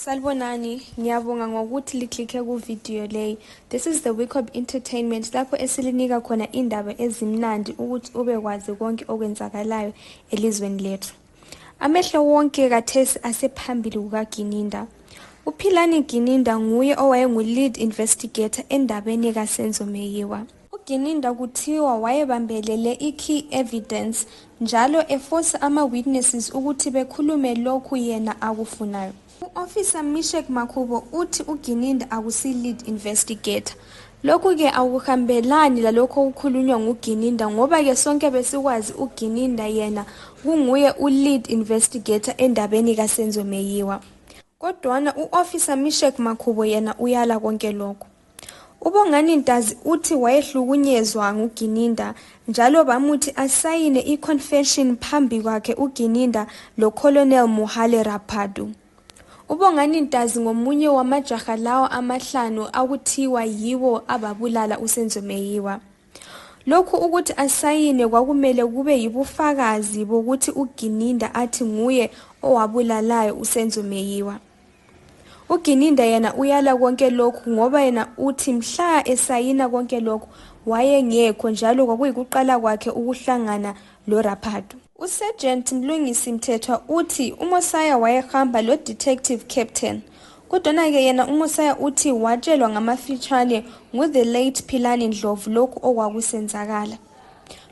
Salbonani, ngiyabonga ngokuthi liklikhe ku-video leyi. This is the Week of Entertainment lapho esilinika khona indaba ezimnandi ukuthi ubekwazi konke okwenzakalayo elizweni lethu. Amehlo wonke kathesi asephambili kukaGininda. uPhilani Gininda nguye owayengu-lead investigator endabeni kaSenzo Meyiwa. uGininda kuthiwa wayebambelele i-key evidence njalo eforce ama-witnesses ukuthi bekhulume lokhu yena akufunayo. U-Officer Mishek Makhubo uthi uGininda akusi-lead investigator. Lokhu-ke akuhambelani lalokho okukhulunywa nguGininda ngoba-ke sonke besikwazi uGininda yena kunguye u-lead investigator endabeni kaSenzo Meyiwa. Kodwana u-Officer Mishek Makhubo yena uyala konke lokho. uBongani Ntazi uthi wayehlukunyezwa nguGininda njalo bamuthi asayine i-confession phambi kwakhe uGininda lo-Colonel Mohale Rapadou. uBongani Ntazi ngomunye wamajaha lawo amahlanu akuthiwa yiwo ababulala uSenzo Meyiwa. Lokhu ukuthi asayine kwakumele kube yibufakazi bokuthi uGininda athi nguye owabulalayo uSenzo Meyiwa. uGininda yena uyala konke lokhu ngoba yena uthi mhla esayina konke lokhu wayengekho njalo kwakuyikuqala kwakhe ukuhlangana loRapadou. uSergeant Mlungisi Mthethwa uthi uMosaya wayehamba lo-detective captain. Kodwana-ke yena uMosaya uthi watshelwa ngamafitshane ngu-the late Philani Ndlovu lokhu okwakusenzakala.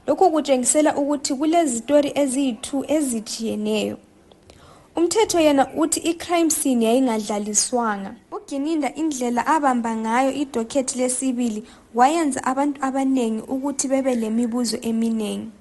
Lokhu kutshengisela ukuthi kulezitori eziyi-2 ezijiyeneyo. Umthetho yena uthi i-crime scene yayingadlaliswanga. uGininda indlela abamba ngayo idocket lesibili wayenza abantu abanengi ukuthi bebe lemibuzo eminingi.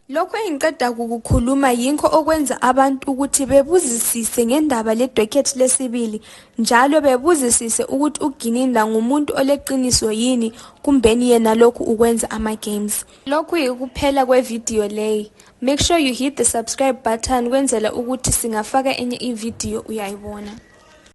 Lokho engiqeda kukukhuluma yinko okwenza abantu ukuthi bebuzisise ngendaba ledocket lesibili njalo bebuzisise ukuthi uGininda ngumuntu oleqiniso yini kumbeni yena lokhu ukwenza ama-games. Lokhu yikuphela kwevideo leyi. Make sure you hit the subscribe button kwenzela ukuthi singafaka enye ivideo uyayibona.